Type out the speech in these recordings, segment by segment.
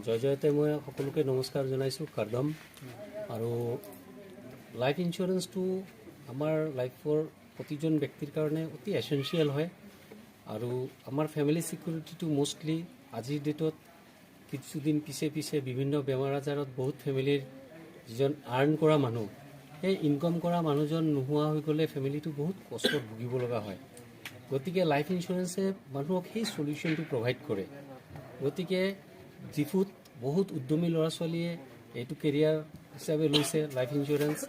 জয় জয়তে মই সকলোকে নমস্কাৰ জনাইছোঁ, কাৰ্দম। আৰু লাইফ ইঞ্চুৰেঞ্চটো আমাৰ লাইফৰ প্ৰতিজন ব্যক্তিৰ কাৰণে অতি এচেঞ্চিয়েল হয়। আৰু আমাৰ ফেমিলি ছিকিউৰিটিটো মষ্টলি আজিৰ ডেটত কিছুদিন পিছে পিছে বিভিন্ন বেমাৰ আজাৰত বহুত ফেমিলিৰ যিজন আৰ্ণ কৰা মানুহ, সেই ইনকম কৰা মানুহজন নোহোৱা হৈ গ'লে ফেমিলিটো বহুত কষ্টত ভুগিব লগা হয়। গতিকে লাইফ ইঞ্চুৰেঞ্চে মানুহক সেই চলিউশ্যনটো প্ৰভাইড কৰে। গতিকে ডিফুত বহুত উদ্যমী ল'ৰা ছোৱালীয়ে এইটো কেৰিয়াৰ হিচাপে লৈছে, লাইফ ইঞ্চুৰেঞ্চ।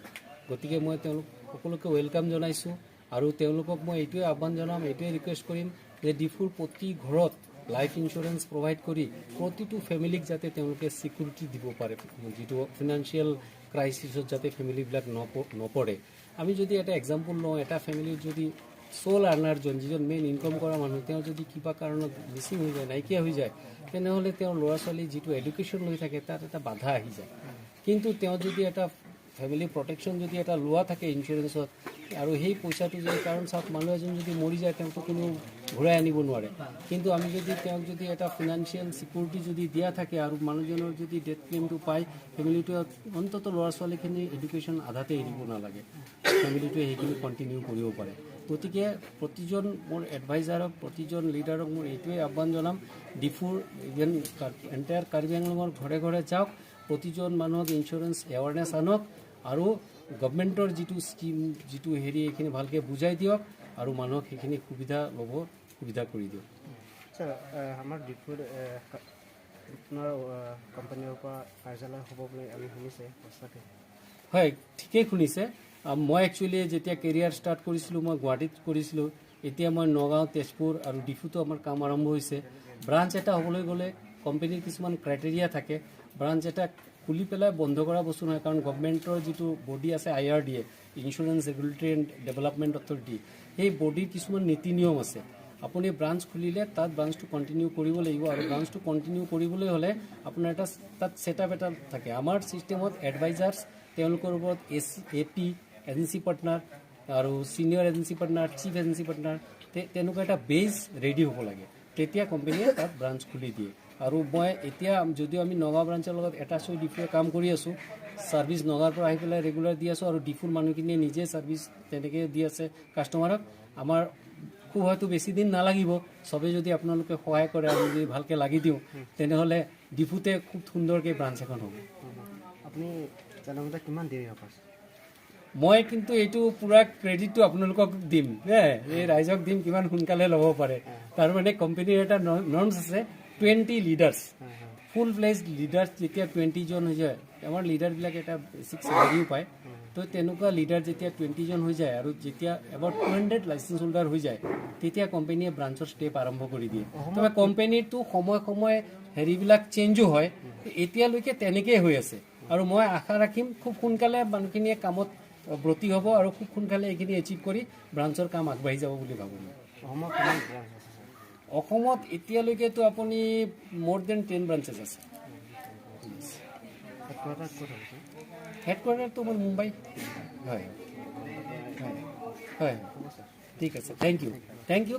গতিকে মই তেওঁলোক সকলোকে welcome জনাইছোঁ আৰু তেওঁলোকক মই এইটোৱে আহ্বান জনাম, এইটোৱে ৰিকুৱেষ্ট কৰিম যে ডিফুৰ প্ৰতি ঘৰত লাইফ ইঞ্চুৰেঞ্চ প্ৰভাইড কৰি প্ৰতিটো ফেমিলিক যাতে তেওঁলোকে ছিকিউৰিটি দিব পাৰে, যিটো ফিনান্সিয়েল ক্ৰাইচিছত যাতে ফেমিলিবিলাক নপৰে। আমি যদি এটা এক্সাম্পল লওঁ, এটা ফেমিলিৰ যদি চ'ল আৰ্নাৰজন, যিজন মেইন ইনকম কৰা মানুহ, তেওঁ যদি কিবা কাৰণত মিচিং হৈ যায়, নাইকিয়া হৈ যায়, তেনেহ'লে তেওঁৰ ল'ৰা ছোৱালী যিটো এডুকেশ্যন লৈ থাকে, তাত এটা বাধা আহি যায়। কিন্তু তেওঁ যদি এটা ফেমিলি প্ৰটেকশ্যন যদি এটা লোৱা থাকে ইঞ্চুৰেঞ্চত আৰু সেই পইচাটো যদি, কাৰণ চাওক, মানুহ এজন যদি মৰি যায়, তেওঁকতো কোনো ঘূৰাই আনিব নোৱাৰে। কিন্তু আমি যদি তেওঁক যদি এটা ফিনান্সিয়েল ছিকিউৰিটি যদি দিয়া থাকে আৰু মানুহজনৰ যদি ডেথ ক্লেইমটো পায়, ফেমিলিটোৱে অন্ততঃ ল'ৰা ছোৱালীখিনি এডুকেশ্যন আধাতে এৰিব নালাগে, ফেমিলিটোৱে সেইখিনি কণ্টিনিউ কৰিব পাৰে। গতিকে প্ৰতিজন মোৰ এডভাইজাৰক, প্ৰতিজন লিডাৰক মোৰ এইটোৱে আহ্বান জনাম, ডিফুৰ, ইভেন এণ্টায়াৰ কাৰ্বি আংলঙৰ ঘৰে ঘৰে যাওক, প্ৰতিজন মানুহক ইঞ্চুৰেঞ্চ এৱাৰনেছ আনক আৰু গভমেণ্টৰ যিটো স্কীম, যিটো হেৰি, এইখিনি ভালকৈ বুজাই দিয়ক আৰু মানুহক সেইখিনি সুবিধা ল'ব সুবিধা কৰি দিয়ক। ছাৰ, আমাৰ ডিফুত আপোনাৰ কোম্পানীৰ পৰা কাৰ্যালয় হ'ব বুলি আমি শুনিছে, সঁচাকৈ? হয়, ঠিকেই শুনিছে। মই একচুৱেলি যেতিয়া কেৰিয়াৰ ষ্টাৰ্ট কৰিছিলোঁ, মই গুৱাহাটীত কৰিছিলোঁ। এতিয়া মই নগাঁও, তেজপুৰ আৰু ডিফুতো আমাৰ কাম আৰম্ভ হৈছে। ব্ৰাঞ্চ এটা হ'বলৈ গ'লে কোম্পানীৰ কিছুমান ক্ৰাইটেৰিয়া থাকে। ব্ৰাঞ্চ এটা খুলি পেলাই বন্ধ কৰা বস্তু নহয়, কাৰণ গভমেণ্টৰ যিটো বডি আছে, IRDA, Insurance Regulatory and Development Authority, সেই বডিৰ কিছুমান নীতি নিয়ম আছে। আপুনি ব্ৰাঞ্চ খুলিলে তাত ব্ৰাঞ্চটো কণ্টিনিউ কৰিব লাগিব আৰু ব্ৰাঞ্চটো কণ্টিনিউ কৰিবলৈ হ'লে আপোনাৰ এটা তাত ছেটআপ এটা থাকে। আমাৰ ছিষ্টেমত এডভাইজাৰ্ছ, তেওঁলোকৰ ওপৰত AC, AP, agency partner আৰু senior agency partner, chief agency partner, তেনেকুৱা এটা বেজ ৰেডি হ'ব লাগে। তেতিয়া কোম্পানীয়ে তাত ব্ৰাঞ্চ খুলি দিয়ে। আৰু মই এতিয়া যদিও আমি নগাঁও ব্ৰাঞ্চৰ লগত এটাচ হৈ ডিফুৱে কাম কৰি আছোঁ, ছাৰ্ভিচ নগাঁৱৰ পৰা আহি পেলাই ৰেগুলাৰ দি আছোঁ আৰু ডিফুৰ মানুহখিনিয়ে নিজে ছাৰ্ভিচ তেনেকৈ দি আছে কাষ্টমাৰক। আমাৰ খুব হয়তো বেছি দিন নালাগিব। চবেই যদি আপোনালোকে সহায় কৰে, আমি যদি ভালকৈ লাগি দিওঁ, তেনেহ'লে ডিফুতে খুব সুন্দৰকৈ ব্ৰাঞ্চ এখন হ'ব। আপুনি জনামতে কিমান দেৰি হ'ব? মই কিন্তু এইটো পূৰা ক্ৰেডিটটো আপোনালোকক দিম হে, এই ৰাইজক দিম, কিমান সোনকালে ল'ব পাৰে। তাৰমানে কোম্পানীৰ এটা নৰ্মছ আছে, 20 লিডাৰ্ছ, ফুল ফ্লেজ লিডাৰ্ছ যেতিয়া 20জন হৈ যায়, আমাৰ লিডাৰবিলাক এটা বেছিক চেলাৰীও পায়। তো তেনেকুৱা লিডাৰ যেতিয়া 20জন হৈ যায় আৰু যেতিয়া এবাউট 200 লাইচেঞ্চ হোল্ডাৰ হৈ যায়, তেতিয়া কোম্পানীয়ে ব্ৰাঞ্চৰ ষ্টেপ আৰম্ভ কৰি দিয়ে। তবে কোম্পানীৰটো সময় সময়ে হেৰিবিলাক চেঞ্জো হয়। এতিয়ালৈকে তেনেকেই হৈ আছে আৰু মই আশা ৰাখিম, খুব সোনকালে মানুহখিনিয়ে কামত ব্ৰতী হ'ব আৰু খুব সোনকালে এইখিনি এচিভ কৰি ব্ৰাঞ্চৰ কাম আগবাঢ়ি যাব বুলি ভাবোঁ মই। অসমত কিমান ব্ৰাঞ্চ আছে ছাৰ? অসমত এতিয়ালৈকেতো আপুনি মোৰ then 10 branches আছে। হেডকোৱাৰ্টাৰ ক'ত হ'ব ছাৰ? হেডকোৱাৰ্টাৰটো মোৰ মুম্বাই হয়। হয়, ঠিক আছে। Thank U, thank U.